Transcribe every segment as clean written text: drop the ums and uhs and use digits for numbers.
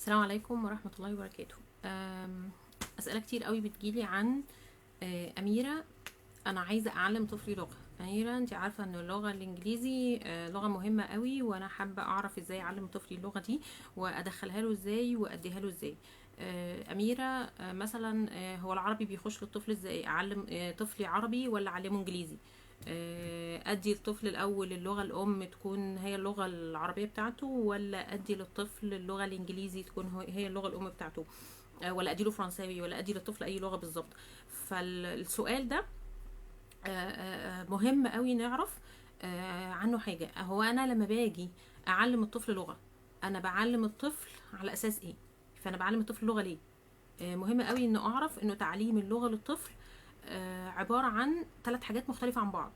السلام عليكم ورحمة الله وبركاته. أسئلة كتير قوي بتجيلي عن أميرة، أنا عايزة أعلم طفلي لغة. أميرة، أنت عارفة أن اللغة الإنجليزي لغة مهمة قوي، وأنا حابة أعرف إزاي أعلم طفلي اللغة دي وأدخلها له إزاي وأديها له إزاي. أميرة، مثلا هو العربي بيخش للطفل إزاي؟ أعلم طفلي عربي ولا أعلمه إنجليزي؟ ادي الطفل الاول اللغة الام تكون هي اللغة العربية بتاعته، ولا ادي للطفل اللغة الانجليزي تكون هي اللغة الام بتاعته، ولا ادي له فرنساوي، ولا ادي للطفل اي لغة بالظبط؟ فالسؤال ده مهم قوي نعرف عنه حاجه. هو انا لما باجي اعلم الطفل لغة، انا بعلم الطفل على اساس ايه؟ فانا بعلم الطفل لغة ليه؟ مهم قوي انه اعرف انه تعليم اللغة للطفل عبارة عن 3 حاجات مختلفة عن بعض.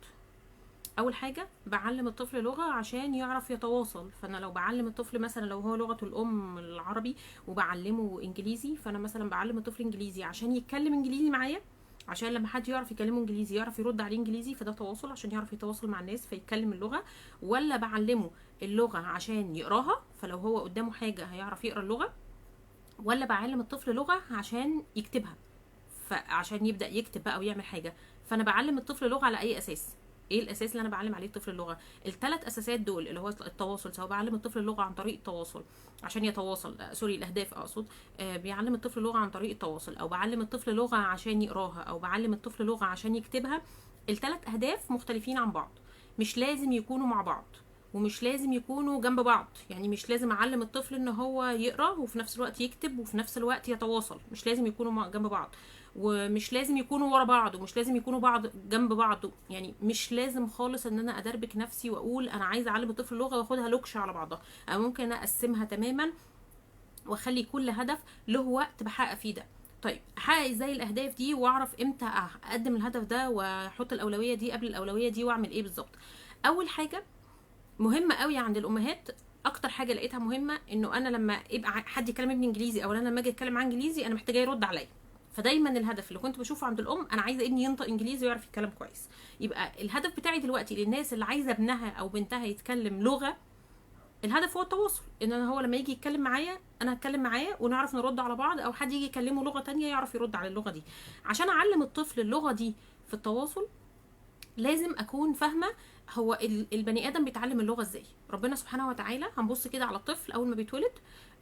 اول حاجة بعلم الطفل لغة عشان يعرف يتواصل. فانا لو بعلم الطفل مثلا لو هو لغته الام العربي وبعلمه انجليزي، فانا مثلا بعلم الطفل انجليزي عشان يتكلم انجليزي معايا، عشان لما حد يعرف يكلمه انجليزي يعرف يرد عليه انجليزي، فده تواصل عشان يعرف يتواصل مع الناس فيتكلم اللغة. ولا بعلمه اللغة عشان يقراها، فلو هو قدامه حاجة هيعرف يقرا اللغة. ولا بعلم الطفل لغة عشان يكتبها، فعشان يبدا يكتب بقى ويعمل حاجة. فانا بعلم الطفل لغة على اي اساس؟ ايه الاساس اللي انا بعلم عليه الطفل اللغة؟ الثلاث اساسات دول اللي هو التواصل، سواء بعلم الطفل اللغة عن طريق التواصل عشان يتواصل، sorry الاهداف اقصد، بيعلم الطفل لغة عن طريق التواصل، او بعلم الطفل لغة عشان يقراها، او بعلم الطفل لغة عشان يكتبها. الثلاث اهداف مختلفين عن بعض، مش لازم يكونوا مع بعض ومش لازم يكونوا جنب بعض. يعني مش لازم اعلم الطفل ان هو يقرا وفي نفس الوقت يكتب وفي نفس الوقت يتواصل، مش لازم يكونوا جنب بعض، ومش لازم يكونوا ورا بعض، ومش لازم يكونوا بعض جنب بعض. يعني مش لازم خالص ان انا ادربك نفسي واقول انا عايزه اعلم الطفل لغة واخدها لوكشه على بعضها. انا ممكن اقسمها تماما واخلي كل هدف له وقت بحقق فيه ده. طيب احقق ازاي الاهداف دي واعرف امتى اقدم الهدف ده واحط الاولوية دي قبل الاولوية دي واعمل ايه بالظبط؟ اول حاجة مهمة قوي عند الامهات، اكتر حاجة لقيتها مهمة، انه انا لما يبقى حد يكلم ابني انجليزي او انا لما اجي اتكلم معاه انجليزي انا محتاجه يرد عليا. فدايما الهدف اللي كنت بشوفه عند الام، انا عايزه ابني ينطق انجليزي ويعرف يتكلم كويس. يبقى الهدف بتاعي دلوقتي للناس اللي عايزه ابنها او بنتها يتكلم لغة، الهدف هو التواصل، ان انا هو لما يجي يتكلم معايا انا هتكلم معاه ونعرف نرد على بعض، او حد يجي يكلمه لغة تانية يعرف يرد على اللغة دي. عشان اعلم الطفل اللغة دي في التواصل لازم اكون فاهمه هو البني ادم بيتعلم اللغة ازاي. ربنا سبحانه وتعالى، هنبص كده على الطفل اول ما بيتولد،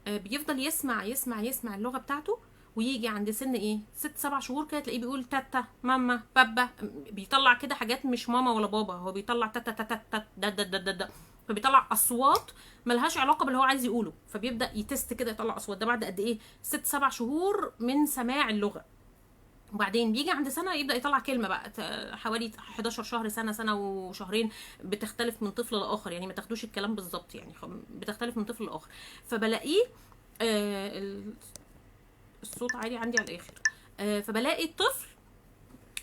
بيفضل يسمع يسمع يسمع اللغة بتاعته، ويجي عند سن ايه 6 7 شهور كده تلاقيه بيقول تاتا ماما بابا، بيطلع كده حاجات مش ماما ولا بابا، هو بيطلع تاتا تاتا تاتا دا دا دا دا دا، فبيطلع اصوات ملهاش علاقة باللي هو عايز يقوله، فبيبدا ي test كده يطلع اصوات. ده بعد قد ايه؟ 6 7 شهور من سماع اللغة. وبعدين بيجي عند سنة يبدا يطلع كلمة بقى، حوالي 11 شهر، سنة، سنة وشهرين، بتختلف من طفل لاخر، يعني ما تاخدوش الكلام بالظبط، يعني بتختلف من طفل لاخر. فبلاقيه الصوت عالي عندي على الاخر، فبلاقي الطفل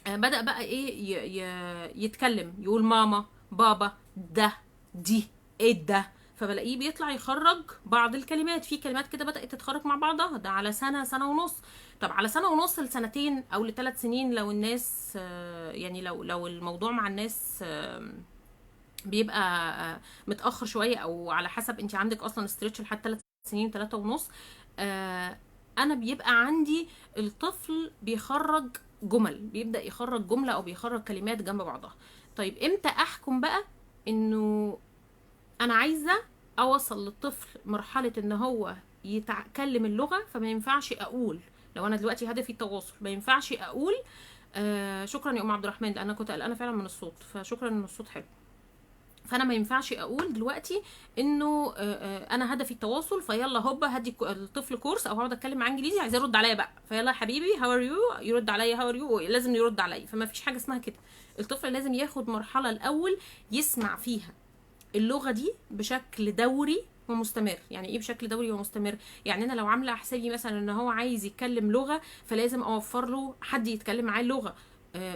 بدا بقى ايه يتكلم، يقول ماما بابا ده دي ايه ده، فبلاقيه بيطلع يخرج بعض الكلمات، في كلمات كده بدأت تتخرج مع بعضها، ده على سنة، سنة ونص. طب على سنة ونص لسنتين أو لثلاث سنين لو الناس، يعني لو الموضوع مع الناس، بيبقى متأخر شوية، أو على حسب انت عندك أصلا stretch لحد 3 سنين، 3 ونص، أنا بيبقى عندي الطفل بيخرج جمل، بيبدأ يخرج جملة أو بيخرج كلمات جنب بعضها. طيب إمتى أحكم بقى إنه أنا عايزة أوصل للطفل مرحلة إن هو يتكلم اللغة؟ فما ينفعش أقول لو أنا دلوقتي هدفي التواصل، ما ينفعش أقول شكرا يا أم عبد الرحمن، لأن أنا كنت قلقانة فعلا من الصوت، فشكرا إن الصوت حلو. فأنا ما ينفعش أقول دلوقتي إنه أنا هدفي التواصل، فيلا هوبا هدي الطفل كورس أو هقعد أتكلم معاه إنجليزي، عايز يرد عليا بقى، فيلا يا حبيبي how are you، يرد عليا how are you، لازم يرد عليا. فما فيش حاجة اسمها كده. الطفل لازم ياخد مرحلة الأول يسمع فيها اللغة دي بشكل دوري ومستمر. يعني ايه بشكل دوري ومستمر؟ يعني انا لو عامله حسابي مثلا ان هو عايز يتكلم لغة، فلازم اوفر له حد يتكلم معاه اللغة،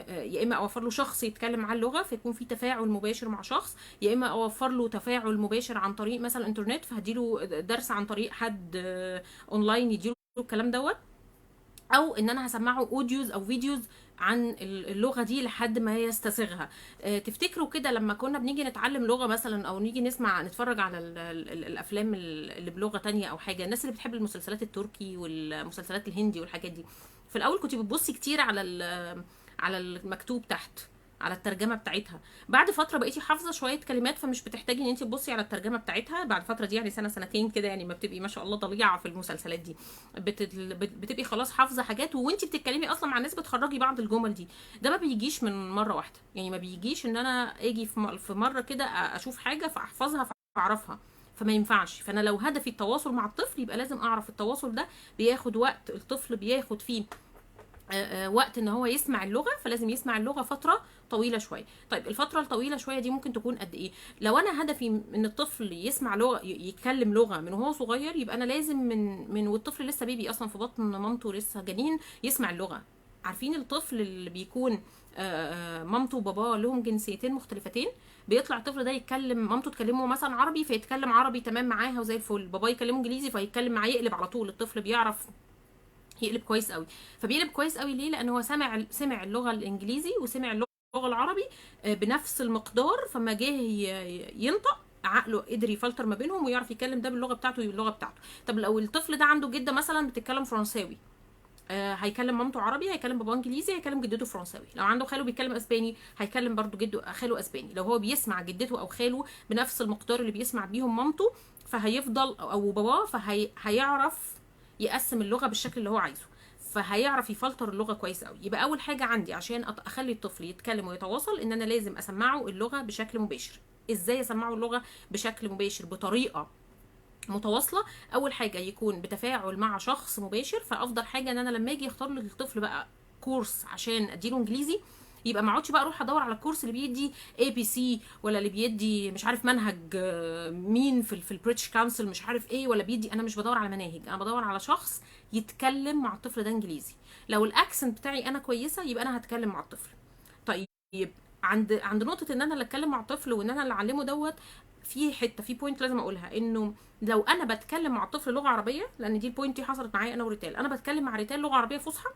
يا اما اوفر له شخص يتكلم معاه اللغة فيكون في تفاعل مباشر مع شخص، يا اما اوفر له تفاعل مباشر عن طريق مثلا انترنت، فهديله درس عن طريق حد، اونلاين يديله الكلام دوت، او ان انا هسمعه audios او videos عن اللغة دي لحد ما يستسيغها. تفتكروا كده لما كنا بنيجي نتعلم لغة مثلا، او نيجي نسمع نتفرج على ال ال الافلام اللي بلغه تانية او حاجة، الناس اللي بتحب المسلسلات التركي والمسلسلات الهندي والحاجات دي، في الاول كنت بتبصي كتير على على المكتوب تحت، على الترجمة بتاعتها. بعد فترة بقيتي حافظه شوية كلمات، فمش بتحتاجي ان انت تبصي على الترجمة بتاعتها. بعد فترة دي يعني سنة سنتين كده، يعني ما بتبقي ما شاء الله ضليعه في المسلسلات دي، بتبقي خلاص حافظه حاجات، وانت بتتكلمي اصلا مع الناس بتخرجي بعض الجمل دي. ده ما بيجيش من مرة واحدة، يعني ما بيجيش ان انا اجي في مرة كده اشوف حاجة فاحفظها فاعرفها، فما ينفعش. فانا لو هدفي التواصل مع الطفل يبقى لازم اعرف التواصل ده بياخد وقت، الطفل بياخد فيه وقت ان هو يسمع اللغة، فلازم يسمع اللغة فترة طويلة شوية. طيب الفترة الطويلة شوية دي ممكن تكون قد ايه؟ لو انا هدفي ان الطفل يسمع لغة، يتكلم لغة من وهو صغير، يبقى انا لازم من والطفل لسه بيبي اصلا في بطن مامته لسه جنين يسمع اللغة. عارفين الطفل اللي بيكون مامته وباباه لهم جنسيتين مختلفتين، بيطلع الطفل ده يتكلم، مامته تكلمه مثلا عربي فيتكلم عربي تمام معاها وزي الفل، باباه يكلمه انجليزي فيتكلم معاه، يقلب على طول. الطفل بيعرف يقلب كويس قوي. فبيقلب كويس قوي ليه؟ لان هو سمع اللغة الانجليزي وسمع اللغة العربي بنفس المقدار، فما جه ينطق عقله قدر يفلتر ما بينهم ويعرف يتكلم ده باللغة بتاعته واللغة بتاعته. طب لو الطفل ده عنده جده مثلا بتتكلم فرنساوي، هيكلم مامته عربي، هيكلم باباه انجليزي، هيكلم جدته فرنساوي. لو عنده خاله بيتكلم اسباني، هيكلم برضو جده خاله اسباني. لو هو بيسمع جدته او خاله بنفس المقدار اللي بيسمع بيهم مامته، فهيفضل او باباه، فهيعرف يقسم اللغة بالشكل اللي هو عايزه، فهيعرف يفلتر اللغة كويس قوي. يبقى اول حاجة عندي عشان اخلي الطفل يتكلم ويتواصل ان انا لازم اسمعه اللغة بشكل مباشر. ازاي اسمعه اللغة بشكل مباشر بطريقة متواصلة؟ اول حاجة يكون بتفاعل مع شخص مباشر. فافضل حاجة ان انا لما اجي اختار للطفل بقى كورس عشان اديله انجليزي، يبقى ما اقعدش بقى اروح ادور على الكورس اللي بيدي ABC، ولا اللي بيدي مش عارف منهج مين في ال British Council مش عارف ايه، ولا بيدي. انا مش بدور على مناهج، انا بدور على شخص يتكلم مع الطفل ده انجليزي. لو ال accent بتاعي انا كويسة يبقى انا هتكلم مع الطفل. طيب عند نقطة ان انا اللي اتكلم مع الطفل وان انا اللي اعلمه دوت، في حتة في point لازم اقولها، انه لو انا بتكلم مع الطفل لغة عربية، لان دي ال point دي حصلت معايا انا وريتال، انا بتكلم مع ريتال لغة عربية فصحى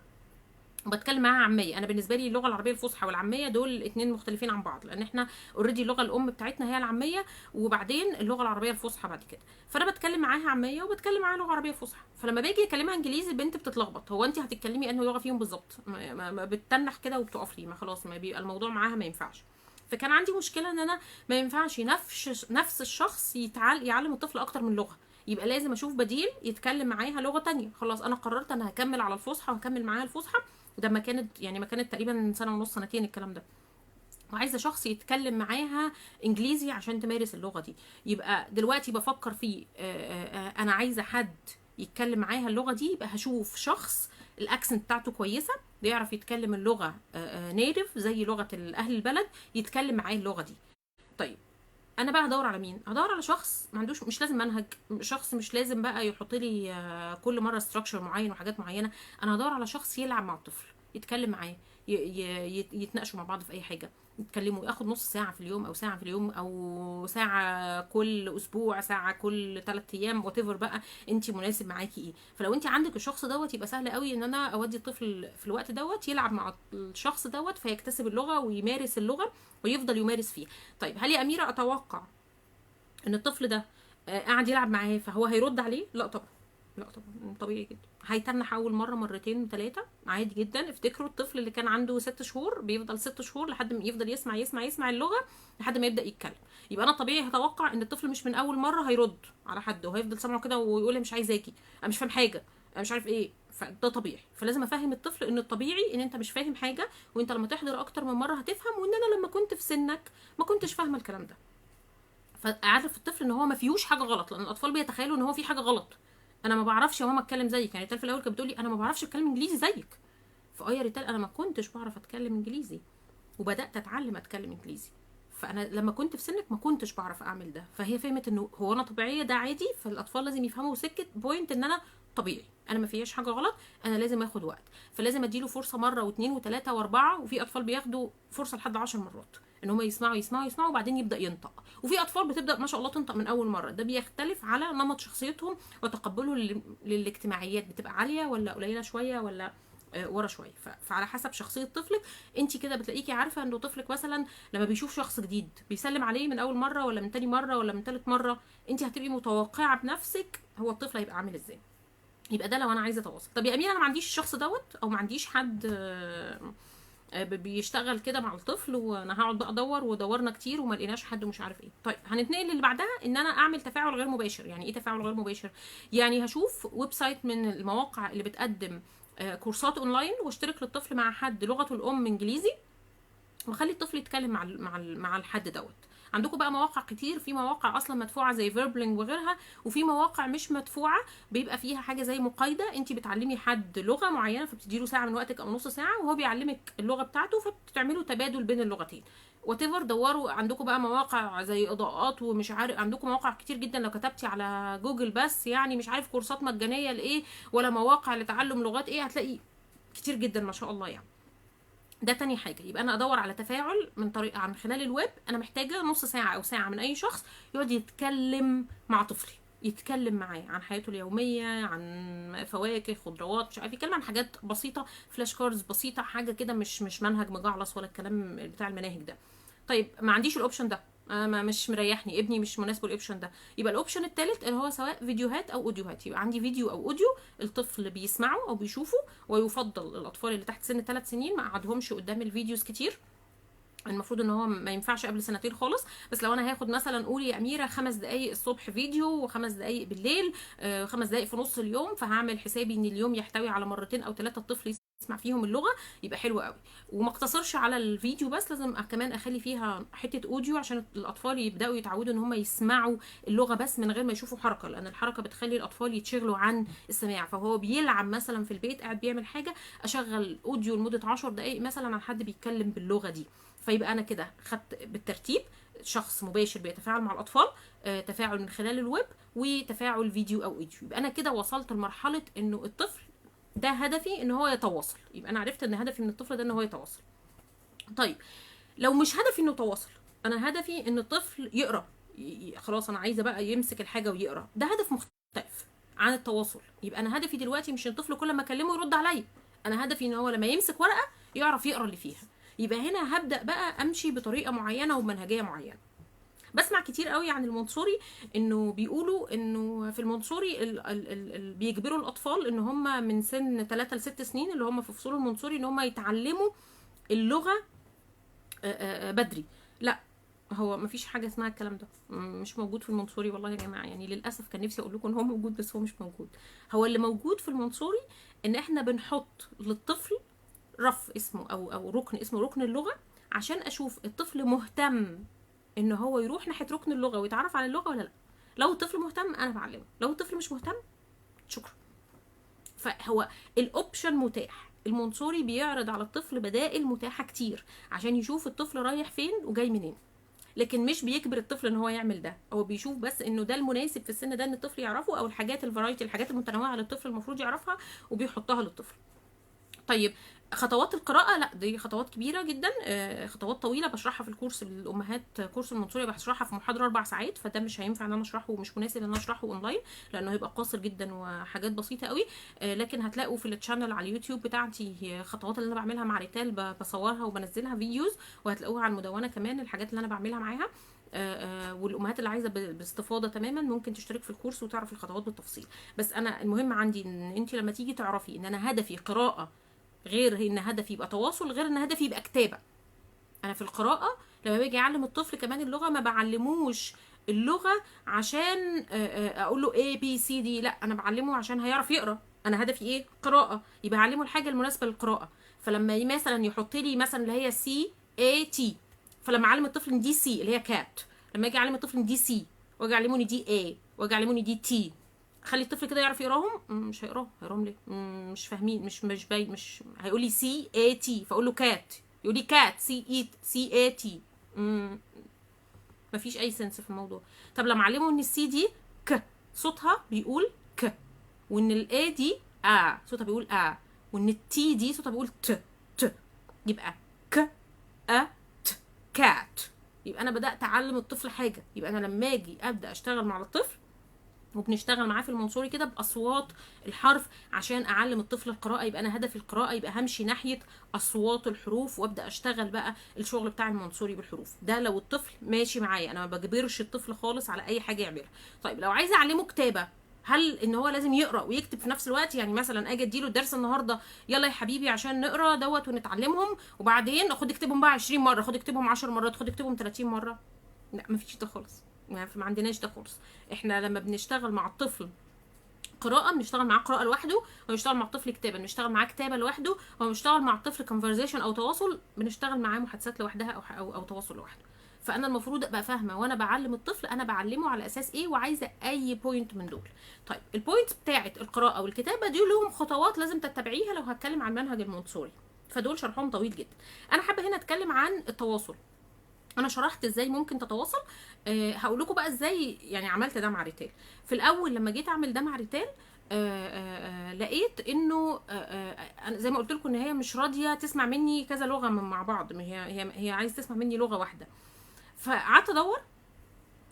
وبتكلم معاها عامية. انا بالنسبة لي اللغة العربية الفصحى والعاميه دول اتنين مختلفين عن بعض، لان احنا already اللغة الام بتاعتنا هي العامية، وبعدين اللغة العربية الفصحى بعد كده. فانا بتكلم معاها عامية وبتكلم معاها لغة عربية فصحى، فلما باجي اكلمها انجليزي البنت بتتلخبط، هو انت هتتكلمي انهي لغة فيهم بالظبط؟ ما بتتنح كده وبتقف لي، ما خلاص ما بيبقى الموضوع معاها ما ينفعش. فكان عندي مشكلة ان انا ما ينفعش نفس الشخص يعلم الطفل اكتر من لغة، يبقى لازم اشوف بديل يتكلم معاها لغة تانية. خلاص انا قررت انا هكمل على الفصحى وهكمل معاها الفصحى، وده ما كانت يعني ما كانت تقريبا سنة ونص سنتين الكلام ده، وعايزه شخص يتكلم معاها انجليزي عشان تمارس اللغة دي. يبقى دلوقتي بفكر فيه، انا عايزه حد يتكلم معاها اللغة دي، يبقى هشوف شخص ال accent بتاعته كويسة، بيعرف يتكلم اللغة native زي لغة اهل البلد، يتكلم معاه اللغة دي. طيب انا بقى هدور على مين؟ هدور على شخص ما عندوش، مش لازم منهج، شخص مش لازم بقى يحط لي كل مرة structure معين وحاجات معينة. انا هدور على شخص يلعب مع الطفل، يتكلم معاه، يتناقشوا مع بعض في اي حاجة، يتكلموا، ياخد نص ساعة في اليوم او ساعة في اليوم او ساعة كل اسبوع، ساعة كل 3 ايام، whatever بقى انت مناسب معاكي ايه. فلو انت عندك الشخص دوت يبقى سهل قوي ان انا اودي الطفل في الوقت دوت يلعب مع الشخص دوت، فيكتسب اللغة ويمارس اللغة ويفضل يمارس فيها. طيب هل يا اميره اتوقع ان الطفل ده قاعد يلعب معاه فهو هيرد عليه؟ لا طبعا، لا طبعا، طبيعي جدا هيتنح اول مرة مرتين ثلاثة عادي جدا. افتكروا الطفل اللي كان عنده 6 شهور بيفضل 6 شهور لحد ما يفضل يسمع يسمع يسمع اللغة لحد ما يبدا يتكلم. يبقى انا طبيعي هتوقع ان الطفل مش من اول مرة هيرد على حد، وهيفضل سامعه كده ويقول مش عايز اجي، انا مش فاهم حاجة، انا مش عارف ايه، فده طبيعي. فلازم افهم الطفل ان الطبيعي ان انت مش فاهم حاجة، وانت لما تحضر اكتر من مرة هتفهم، وان انا لما كنت في سنك ما كنتش فاهمه الكلام ده. فاعرف الطفل ان هو ما فيهوش حاجة غلط، لان الاطفال بيتخيلوا ان هو في حاجة غلط. انا ما بعرفش يا ماما اتكلم زيك، يعني ريتال في الاول كانت بتقولي انا ما بعرفش اتكلم انجليزي زيك. فاه يا ريتال انا ما كنتش بعرف اتكلم انجليزي، وبدات اتعلم اتكلم انجليزي، فانا لما كنت في سنك ما كنتش بعرف اعمل ده. فهي فهمت انه هو انا طبيعية، ده عادي. فالاطفال لازم يفهموا سكة point ان انا طبيعي، انا ما فيهاش حاجة غلط، انا لازم اخد وقت، فلازم اديله فرصة مرة واثنين وثلاثة واربعة. وفي اطفال بياخدوا فرصة لحد 10 مرات ان هم يسمعوا يسمعوا يسمعوا وبعدين يبدا ينطق. وفي اطفال بتبدا ما شاء الله تنطق من اول مرة. ده بيختلف على نمط شخصيتهم وتقبلهم للاجتماعيات، بتبقى عالية ولا قليله شوية ولا ورا شوية. فعلى حسب شخصية طفلك انت كده بتلاقيكي عارفه انه طفلك مثلا لما بيشوف شخص جديد بيسلم عليه من اول مرة ولا من تاني مرة ولا من تالت مرة، انت هتبقي متوقعه بنفسك هو الطفل هيبقى عامل ازاي. يبقى ده لو انا عايزه اتواصل. طب يا اميره انا ما عنديش الشخص دوت، او ما عنديش حد بيشتغل كده مع الطفل، وانا هقعد بقى ادور ودورنا كتير وما لقيناش حد ومش عارف ايه. طيب هنتنقل للي بعدها، ان انا اعمل تفاعل غير مباشر. يعني ايه تفاعل غير مباشر؟ يعني هشوف website من المواقع اللي بتقدم كورسات اونلاين، واشترك للطفل مع حد لغته الام انجليزي، واخلي الطفل يتكلم مع الحد دوت. عندكم بقى مواقع كتير، في مواقع اصلا مدفوعة زي Verbling وغيرها، وفي مواقع مش مدفوعة بيبقى فيها حاجة زي مقايضه، انت بتعلمي حد لغة معينة فبتديله ساعة من وقتك او نص ساعة وهو بيعلمك اللغة بتاعته، فبتعملوا تبادل بين اللغتين. whatever. دوروا عندكم بقى مواقع زي اضاءات ومش عارف، عندكم مواقع كتير جدا لو كتبتي على جوجل بس يعني مش عارف كورسات مجانية لايه ولا مواقع لتعلم لغات ايه، هتلاقي كتير جدا ما شاء الله. يعني ده تاني حاجة. يبقى انا ادور على تفاعل من طريقه عن خلال الويب. انا محتاجه نص ساعة او ساعة من اي شخص يقعد يتكلم مع طفلي، يتكلم معاه عن حياته اليومية، عن فواكه، خضروات، مش عارف، يتكلم عن حاجات بسيطة، flash cards بسيطة، حاجة كده مش منهج مجعلص ولا الكلام بتاع المناهج ده. طيب ما عنديش ال option ده، ما مش مريحني، ابني مش مناسبة ال option ده. يبقى ال option الثالث اللي هو سواء فيديوهات او اوديوهات، يبقى عندي فيديو او audio الطفل بيسمعه او بيشوفه. ويفضل الاطفال اللي تحت سن 3 سنين ما اقعدهمش قدام ال videos كتير، المفروض ان هو ما ينفعش قبل سنتين خالص. بس لو انا هاخد مثلا قولي يا اميره 5 دقائق الصبح فيديو، و5 دقائق بالليل، 5 دقائق في نص اليوم، فهعمل حسابي ان اليوم يحتوي على مرتين او 3 الطفل يسمع فيهم اللغة، يبقى حلو قوي. وما اقتصرش على الفيديو بس، لازم كمان اخلي فيها حتة audio عشان الاطفال يبداوا يتعودوا ان هم يسمعوا اللغة بس من غير ما يشوفوا حركة، لان الحركة بتخلي الاطفال يتشغلوا عن السماع. فهو بيلعب مثلا في البيت قاعد بيعمل حاجة، اشغل audio لمدة 10 دقائق مثلا عن حد بيتكلم باللغة دي. فيبقى انا كده خدت بالترتيب شخص مباشر بيتفاعل مع الاطفال، تفاعل من خلال الويب، وتفاعل فيديو او audio. يبقى انا كده وصلت لمرحلة انه الطفل ده هدفي ان هو يتواصل، يبقى انا عرفت ان هدفي من الطفل ده ان هو يتواصل. طيب لو مش هدفي انه يتواصل، انا هدفي ان الطفل يقرا، خلاص انا عايزه بقى يمسك الحاجة ويقرا، ده هدف مختلف عن التواصل. يبقى انا هدفي دلوقتي مش ان الطفل كل ما اكلمه يرد عليا، انا هدفي ان هو لما يمسك ورقة يعرف يقرا اللي فيها. يبقى هنا هبدا بقى امشي بطريقة معينة وبمنهجيه معينة. بسمع كتير قوي عن المونتسوري انه بيقولوا انه في المونتسوري ال بيجبروا الاطفال ان هم من سن 3 ل 6 سنين اللي هم في فصول المونتسوري ان هم يتعلموا اللغة بدري. لا، هو مفيش حاجة اسمها الكلام ده، مش موجود في المونتسوري والله يا جماعة. يعني للاسف كان نفسي اقول لكم ان هو موجود، بس هو مش موجود. هو اللي موجود في المونتسوري ان احنا بنحط للطفل رف اسمه او ركن اسمه ركن اللغة، عشان اشوف الطفل مهتم ان هو يروح ناحية ركن اللغة ويتعرف على اللغة ولا لا. لو الطفل مهتم انا بعلمه، لو الطفل مش مهتم شكرا. فهو ال option متاح. المونتسوري بيعرض على الطفل بدائل متاحة كتير عشان يشوف الطفل رايح فين وجاي منين، لكن مش بيجبر الطفل ان هو يعمل ده، هو بيشوف بس انه ده المناسب في السن ده ان الطفل يعرفه، او الحاجات ال variety، الحاجات المتنوعة اللي الطفل المفروض يعرفها وبيحطها للطفل. طيب خطوات القراءة، لا دي خطوات كبيرة جدا، خطوات طويلة بشرحها في الكورس للأمهات، كورس المونتسوري بشرحها في محاضرة 4 ساعات، فده مش هينفع ان انا اشرحه ومش مناسب ان انا اشرحه اونلاين لانه هيبقى قاصر جدا وحاجات بسيطة قوي. لكن هتلاقوا في ال channel على اليوتيوب بتاعتي خطوات اللي انا بعملها مع ريتال، بصورها وبنزلها videos، وهتلاقوها على المدونة كمان الحاجات اللي انا بعملها معاها. والامهات اللي عايزه باستفاضة تماما ممكن تشترك في الكورس وتعرف الخطوات بالتفصيل. بس انا المهم عندي ان انت لما تيجي تعرفي ان انا هدفي قراءة، غير ان هدفي يبقى تواصل، غير ان هدفي يبقى كتابه. انا في القراءة لما باجي اعلم الطفل كمان اللغة ما بعلموش اللغة عشان اقول له A B C D، لا انا بعلمه عشان هيعرف يقرا. انا هدفي ايه؟ قراءة، يبقى هعلمه الحاجة المناسبة للقراءة. فلما مثلا يحط لي مثلا اللي هي C A T، فلما اعلم الطفل ان دي C اللي هي cat، لما اجي اعلم الطفل ان دي C واجي اعلمه ان دي A واجي اعلمه ان دي T، خلي الطفل كده يعرف يقراهم. مش هيقراهم، هيقراهم ليه؟ مش فاهمين، مش باين، مش هيقول لي C A T، فاقول له cat، يقول لي cat C E C A T، مفيش اي sense في الموضوع. طب لما اعلمه ان ال C دي ك صوتها بيقول ك، وان ال A دي ا صوتها بيقول ا، وان ال T دي صوتها بيقول ت ت، يبقى ك ا ت cat. يبقى انا بدات اعلم الطفل حاجة. يبقى انا لما اجي ابدا اشتغل مع الطفل وبنشتغل معاه في المنصوري كده باصوات الحرف عشان اعلم الطفل القراءة. يبقى انا هدفي القراءة، يبقى همشي ناحية اصوات الحروف وابدا اشتغل بقى الشغل بتاع المنصوري بالحروف ده. لو الطفل ماشي معايا، انا ما بجبرش الطفل خالص على اي حاجة يعملها. طيب لو عايزه اعلمه كتابه، هل ان هو لازم يقرا ويكتب في نفس الوقت؟ يعني مثلا اجي اديله الدرس النهارده، يلا يا حبيبي عشان نقرا دوت ونتعلمهم، وبعدين خد اكتبهم بقى 20 مرة، خد اكتبهم 10 مرات، خد اكتبهم 30 مرة. لا، مفيش ده خالص، ما عندناش ده خالص. احنا لما بنشتغل مع الطفل قراءة بنشتغل معاه قراءة لوحده، وبنشتغل مع الطفل كتابه بنشتغل معاه كتابه لوحده، وبنشتغل مع الطفل conversation او تواصل بنشتغل معاه محادثات لوحدها او تواصل لوحده. فانا المفروض ابقى فاهمه وانا بعلم الطفل انا بعلمه على اساس ايه، وعايزه اي point من دول. طيب ال point بتاعه القراءة والكتابة دي لهم خطوات لازم تتبعيها لو هتكلم عن منهج المونتسوري، فدول شرحهم طويل جدا. انا حابة هنا اتكلم عن التواصل. انا شرحت ازاي ممكن تتواصل، هقول لكم بقى ازاي يعني عملت ده مع ريتال. في الاول لما جيت اعمل ده مع ريتال لقيت انه زي ما قلت لكم ان هي مش راضية تسمع مني كذا لغة من مع بعض، هي عايزه تسمع مني لغة واحدة. فقعدت ادور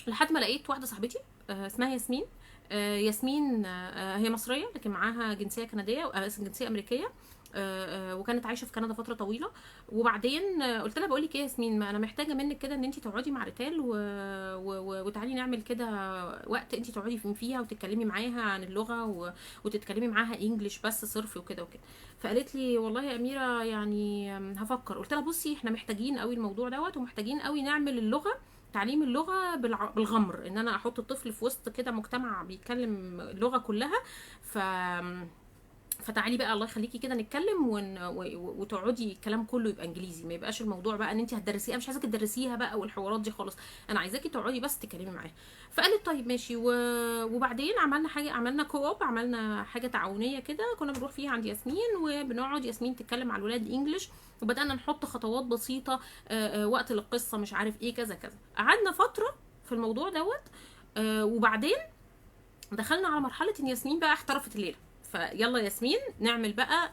لحد ما لقيت واحدة صاحبتي اسمها ياسمين. ياسمين هي مصرية لكن معاها جنسية كنديه، جنسية امريكية، وكانت عايشه في كندا فترة طويلة. وبعدين قلت لها بقول لك ايه يا ياسمين، ما انا محتاجه منك كده ان انت تقعدي مع ريتال وتعالي نعمل كده وقت انت تقعدي فيها وتتكلمي معاها عن اللغة وتتكلمي معاها English بس صرف وكده وكده. فقالت لي والله يا اميره يعني هفكر. قلت لها بصي احنا محتاجين قوي الموضوع دوت، ومحتاجين قوي نعمل اللغة، تعليم اللغة بالغمر، ان انا احط الطفل في وسط كده مجتمع بيتكلم اللغة كلها. فتعالي بقى الله يخليكي كده نتكلم وتقعدي الكلام كله يبقى انجليزي، ما يبقاش الموضوع بقى ان انت هتدرسيها، مش عايزاكي تدرسيها بقى والحوارات دي خالص، انا عايزاكي تقعدي بس تتكلمي معاها. فقالت طيب ماشي. وبعدين عملنا حاجة، عملنا co-op، عملنا حاجة تعاونية كده كنا بنروح فيها عند ياسمين، وبنقعد ياسمين تتكلم على الولاد English، وبدانا نحط خطوات بسيطة، وقت للقصة مش عارف ايه كذا كذا. قعدنا فترة في الموضوع دوت، وبعدين دخلنا على مرحلة ان ياسمين بقى احترفت الليلة. فيلا ياسمين نعمل بقى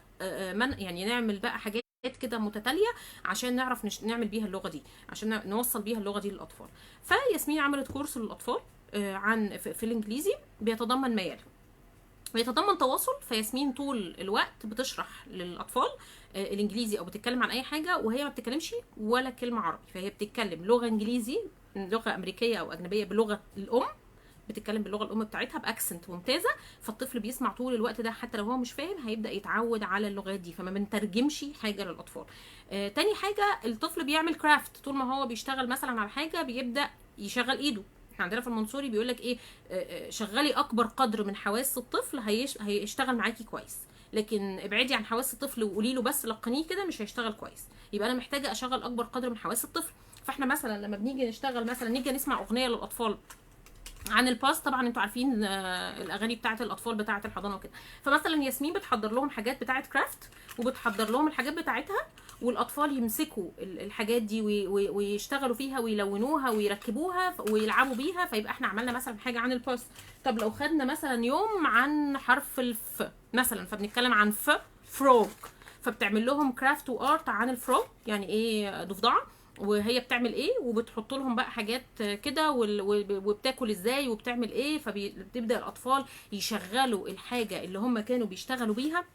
يعني نعمل بقى حاجات كده متتالية عشان نعرف نعمل بيها اللغة دي، عشان نوصل بيها اللغة دي للاطفال. فياسمين عملت كورس للاطفال عن في الانجليزي بيتضمن ما يلي، بيتضمن تواصل. فياسمين طول الوقت بتشرح للاطفال الانجليزي او بتتكلم عن اي حاجة، وهي ما بتتكلمش ولا كلمة عربي، فهي بتتكلم لغة انجليزي، لغة امريكية او اجنبية بلغه الام، بتتكلم باللغة الام بتاعتها ب accent ممتازة. فالطفل بيسمع طول الوقت ده حتى لو هو مش فاهم هيبدا يتعود على اللغات دي، فما بنترجمش حاجة للاطفال. تاني حاجة الطفل بيعمل craft، طول ما هو بيشتغل مثلا على حاجة بيبدا يشغل ايده. احنا عندنا في المنصوري بيقول لك ايه، شغلي اكبر قدر من حواس الطفل هيشتغل معاكي كويس، لكن ابعدي عن حواس الطفل وقولي له بس لقنيه كده مش هيشتغل كويس. يبقى انا محتاجه اشغل اكبر قدر من حواس الطفل. فاحنا مثلا لما بنيجي نشتغل مثلا نيجي نسمع اغنية للاطفال عن الباس، طبعا انتوا عارفين الاغاني بتاعه الاطفال بتاعه الحضانة وكده. فمثلا ياسمين بتحضر لهم حاجات بتاعه craft، وبتحضر لهم الحاجات بتاعتها، والاطفال يمسكوا الحاجات دي ويشتغلوا فيها ويلونوها ويركبوها ويلعبوا بيها. فيبقى احنا عملنا مثلا حاجة عن الباس. طب لو خدنا مثلا يوم عن حرف ال F مثلا، فبنتكلم عن F frog، فبتعمل لهم craft و art عن ال frog، يعني ايه ضفدعه وهي بتعمل ايه، وبتحط لهم بقى حاجات كده وبتاكل ازاي وبتعمل ايه. فبتبدا الاطفال يشغلوا الحاجة اللي هم كانوا بيشتغلوا بيها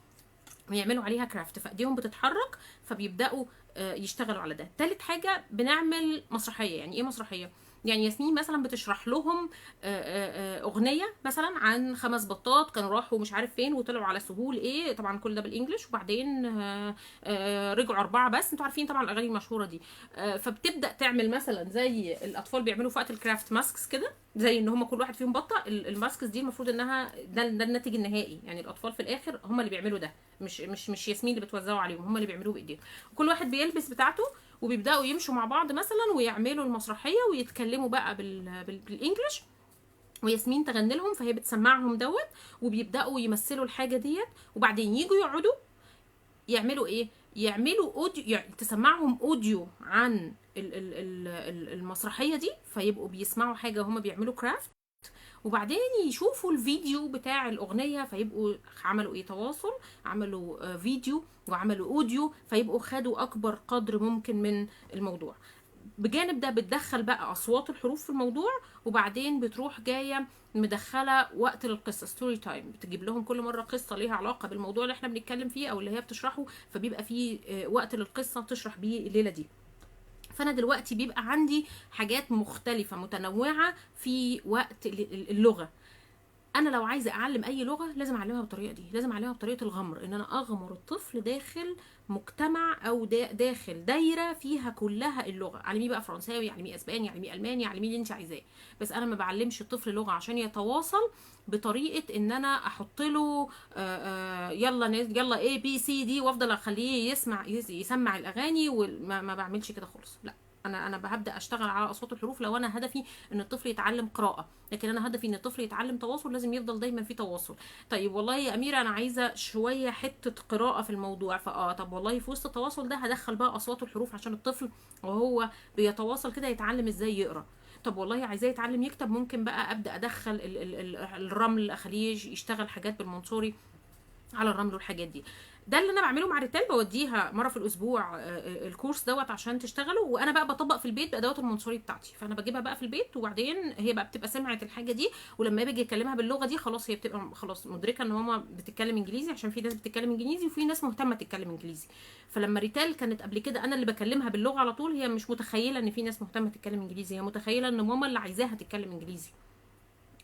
ويعملوا عليها craft، فايديهم بتتحرك فبيبداوا يشتغلوا على ده. تالت حاجة بنعمل مسرحية. يعني ايه مسرحية؟ يعني ياسمين مثلا بتشرح لهم اغنية مثلا عن 5 بطات كانوا راحوا مش عارف فين وطلعوا على سهول ايه، طبعا كل ده بال English، وبعدين رجعوا 4 بس، انتوا عارفين طبعا الاغاني المشهورة دي. فبتبدا تعمل مثلا زي الاطفال بيعملوا في وقت ال craft masks كده، زي ان هم كل واحد فيهم بطه. ال masks دي المفروض انها ده الناتج النهائي، يعني الاطفال في الاخر هم اللي بيعملوا ده، مش مش مش ياسمين اللي بتوزعه عليهم، هم اللي بيعملوه بايديهم. كل واحد بيلبس بتاعته وبيبداوا يمشوا مع بعض مثلا ويعملوا المسرحية ويتكلموا بقى بال English، وياسمين تغني لهم فهي بتسمعهم دوت، وبيبداوا يمثلوا الحاجة ديت. وبعدين يجوا يقعدوا يعملوا ايه، يعملوا audio، يعني تسمعهم audio عن المسرحية دي، فيبقوا بيسمعوا حاجة هما بيعملوا craft، وبعدين يشوفوا الفيديو بتاع الاغنية، فيبقوا عملوا ايه، تواصل، عملوا فيديو وعملوا audio، فيبقوا خدوا اكبر قدر ممكن من الموضوع. بجانب ده بتدخل بقى اصوات الحروف في الموضوع، وبعدين بتروح جاية مدخله وقت للقصة، story time، بتجيب لهم كل مرة قصة ليها علاقة بالموضوع اللي احنا بنتكلم فيه او اللي هي بتشرحه، فبيبقى فيه وقت للقصة تشرح بيه الليلة دي. فانا دلوقتي بيبقى عندي حاجات مختلفة متنوعة في وقت اللغة. انا لو عايزه اعلم اي لغة لازم اعلمها بالطريقة دي، لازم اعلمها بطريقة الغمر، ان انا اغمر الطفل داخل مجتمع او داخل دايرة فيها كلها اللغة. علمية بقى فرنساوي، علمية اسباني، علمية الماني، علمية اللي انت عايزاه، بس انا ما بعلمش الطفل لغة عشان يتواصل بطريقة ان انا احط له يلا يلا A B C D وافضل اخليه يسمع الاغاني، وما بعملش كده خالص. لا، انا ببدا اشتغل على اصوات الحروف لو انا هدفي ان الطفل يتعلم قراءة، لكن انا هدفي ان الطفل يتعلم تواصل، لازم يفضل دايما في تواصل. طيب والله يا اميره انا عايزه شوية حتة قراءة في الموضوع، طب والله في وسط التواصل ده هدخل بقى اصوات الحروف عشان الطفل وهو بيتواصل كده يتعلم ازاي يقرا. طب والله عايزاه يتعلم يكتب، ممكن بقى ابدا ادخل الرمل، اخليه يشتغل حاجات بالمنصوري على الرمل والحاجات دي. ده اللي انا بعمله مع ريتال، بوديها مرة في الاسبوع الكورس دوت عشان تشتغله، وانا بقى بطبق في البيت بادوات المونتسوري بتاعتي. فانا بجيبها بقى في البيت، وبعدين هي بقى بتبقى سمعت الحاجة دي، ولما باجي اكلمها باللغة دي خلاص هي بتبقى خلاص مدركه ان ماما بتتكلم انجليزي، عشان في ناس بتتكلم انجليزي وفي ناس مهتمة تتكلم انجليزي. فلما ريتال كانت قبل كده انا اللي بكلمها باللغة على طول، هي مش متخيله ان في ناس مهتمة تتكلم انجليزي، هي متخيله ان ماما اللي عايزاها تتكلم انجليزي.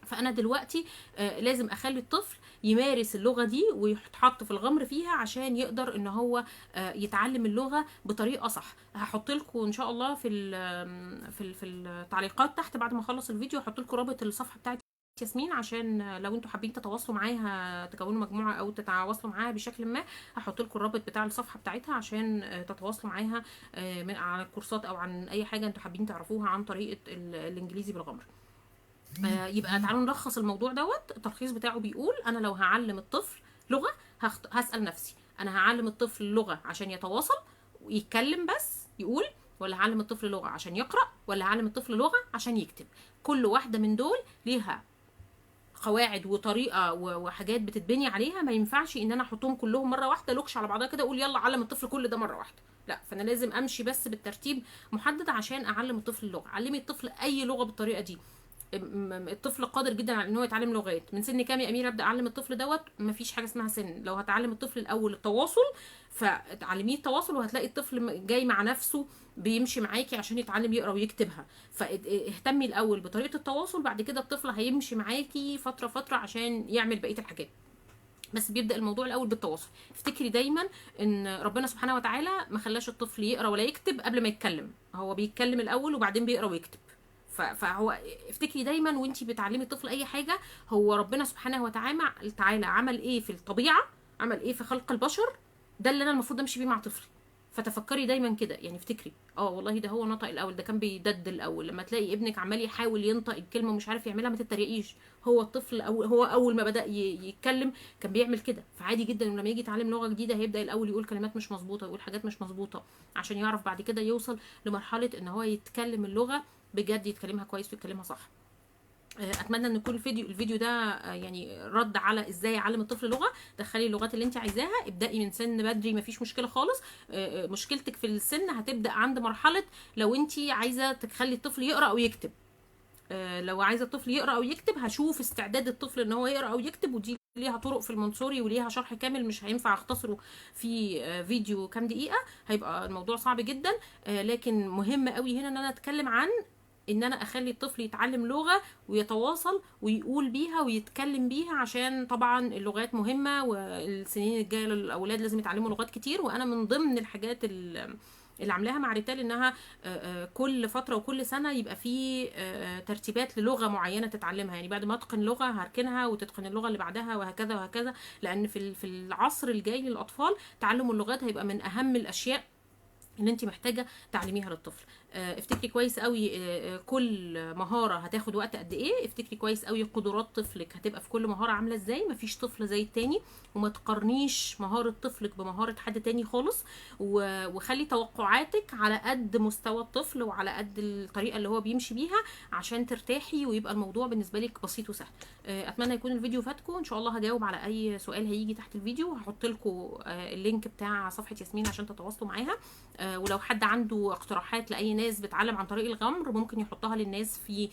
فانا دلوقتي لازم اخلي الطفل يمارس اللغة دي ويتحط في الغمر فيها عشان يقدر ان هو يتعلم اللغة بطريقة صح. هحط لكم ان شاء الله في التعليقات تحت بعد ما اخلص الفيديو، هحط لكم رابط الصفحة بتاعت ياسمين عشان لو انتوا حابين تتواصلوا معاها، تكونوا مجموعة او تتواصلوا معاها بشكل ما، هحط لكم الرابط بتاع الصفحة بتاعتها عشان تتواصلوا معاها عن الكورسات او عن اي حاجة انتوا حابين تعرفوها عن طريقه الانجليزي بالغمر. يبقى تعالوا نلخص الموضوع دوت. التلخيص بتاعه بيقول انا لو هعلم الطفل لغة هسال نفسي انا هعلم الطفل لغة عشان يتواصل ويتكلم بس يقول، ولا هعلم الطفل لغة عشان يقرا، ولا هعلم الطفل لغة عشان يكتب. كل واحدة من دول ليها قواعد وطريقه وحاجات بتتبني عليها، ما ينفعش ان انا احطهم كلهم مرة واحدة لوكش على بعضها كده اقول يلا علم الطفل كل ده مرة واحدة، لا، فانا لازم امشي بس بالترتيب محدد عشان اعلم الطفل اللغة. علمي الطفل اي لغة بالطريقة دي. الطفل قادر جدا على ان هو يتعلم لغات. من سن كام يا اميره ابدا اعلم الطفل دوت؟ مفيش حاجة اسمها سن. لو هتعلم الطفل الاول التواصل فتعلميه التواصل، وهتلاقي الطفل جاي مع نفسه بيمشي معاكي عشان يتعلم يقرا ويكتبها. فاهتمي الاول بطريقة التواصل، بعد كده الطفل هيمشي معاكي فترة فترة عشان يعمل بقية الحاجات. بس بيبدا الموضوع الاول بالتواصل. افتكري دايما ان ربنا سبحانه وتعالى ما خلاش الطفل يقرا ولا يكتب قبل ما يتكلم، هو بيتكلم الاول وبعدين بيقرا ويكتب. فهو افتكري دايما وانتي بتعلمي الطفل اي حاجة، هو ربنا سبحانه وتعالى عمل ايه في الطبيعة، عمل ايه في خلق البشر، ده اللي انا المفروض امشي بيه مع طفلي. فتفكري دايما كده، يعني افتكري والله ده هو نطق الاول، ده كان بيدد الاول. لما تلاقي ابنك عمال يحاول ينطق الكلمة ومش عارف يعملها ما تتريقيش، هو الطفل أو هو اول ما بدا يتكلم كان بيعمل كده، فعادي جدا. ولما يجي يتعلم لغة جديدة هيبدا الاول يقول كلمات مش مظبوطة، يقول حاجات مش مظبوطة، عشان يعرف بعد كده يوصل لمرحلة ان هو يتكلم اللغة بجد، يتكلمها كويس ويتكلمها صح. اتمنى ان يكون الفيديو ده يعني رد على ازاي اعلم الطفل لغة. دخلي اللغات اللي انت عايزاها، ابدأي من سن بدري مفيش مشكلة خالص. مشكلتك في السن هتبدأ عند مرحلة لو انت عايزه تخلي الطفل يقرا او يكتب. لو عايزه الطفل يقرا او يكتب هشوف استعداد الطفل ان هو يقرا او يكتب، ودي ليها طرق في المونتسوري وليها شرح كامل مش هينفع اختصره في فيديو كام دقيقة، هيبقى الموضوع صعب جدا. لكن مهم قوي هنا ان انا اتكلم عن ان انا اخلي الطفل يتعلم لغة ويتواصل ويقول بيها ويتكلم بيها، عشان طبعا اللغات مهمة والسنين الجاية للاولاد لازم يتعلموا لغات كتير. وانا من ضمن الحاجات اللي عاملاها مع ريتال انها كل فترة وكل سنة يبقى في ترتيبات للغة معينة تتعلمها، يعني بعد ما اتقن لغة هركنها وتتقن اللغة اللي بعدها وهكذا وهكذا، لان في العصر الجاي للاطفال تعلم اللغات هيبقى من اهم الاشياء اللي انت محتاجه تعلميها للطفل. افتكري كويس قوي كل مهارة هتاخد وقت قد ايه، افتكري كويس قوي قدرات طفلك هتبقى في كل مهارة عامله ازاي، مفيش طفل زي التاني، وما تقارنيش مهارة طفلك بمهارة حد تاني خالص، وخلي توقعاتك على قد مستوى الطفل وعلى قد الطريقة اللي هو بيمشي بيها عشان ترتاحي ويبقى الموضوع بالنسبة لك بسيط وسهل. اتمنى يكون الفيديو فاتكم، ان شاء الله هجاوب على اي سؤال هيجي تحت الفيديو، وهحط لكم ال link بتاع صفحة ياسمين عشان تتواصلوا معاها. ولو حد عنده اقتراحات لاي ناس بتعلم عن طريق الغمر ممكن يحطها للناس في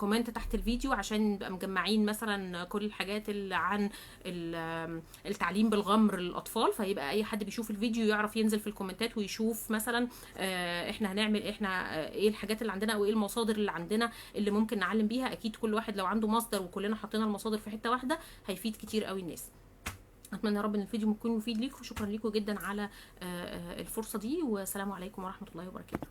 comment تحت الفيديو، عشان نبقى مجمعين مثلا كل الحاجات اللي عن التعليم بالغمر للاطفال، فيبقى اي حد بيشوف الفيديو يعرف ينزل في الكومنتات ويشوف مثلا احنا هنعمل احنا ايه الحاجات اللي عندنا او ايه المصادر اللي عندنا اللي ممكن نعلم بيها. اكيد كل واحد لو عنده مصدر وكلنا حطينا المصادر في حتة واحدة هيفيد كتير قوي الناس. اتمنى يا رب ان الفيديو يكون مفيد ليكم، وشكرا ليكم جدا على الفرصة دي، والسلام عليكم ورحمة الله وبركاته.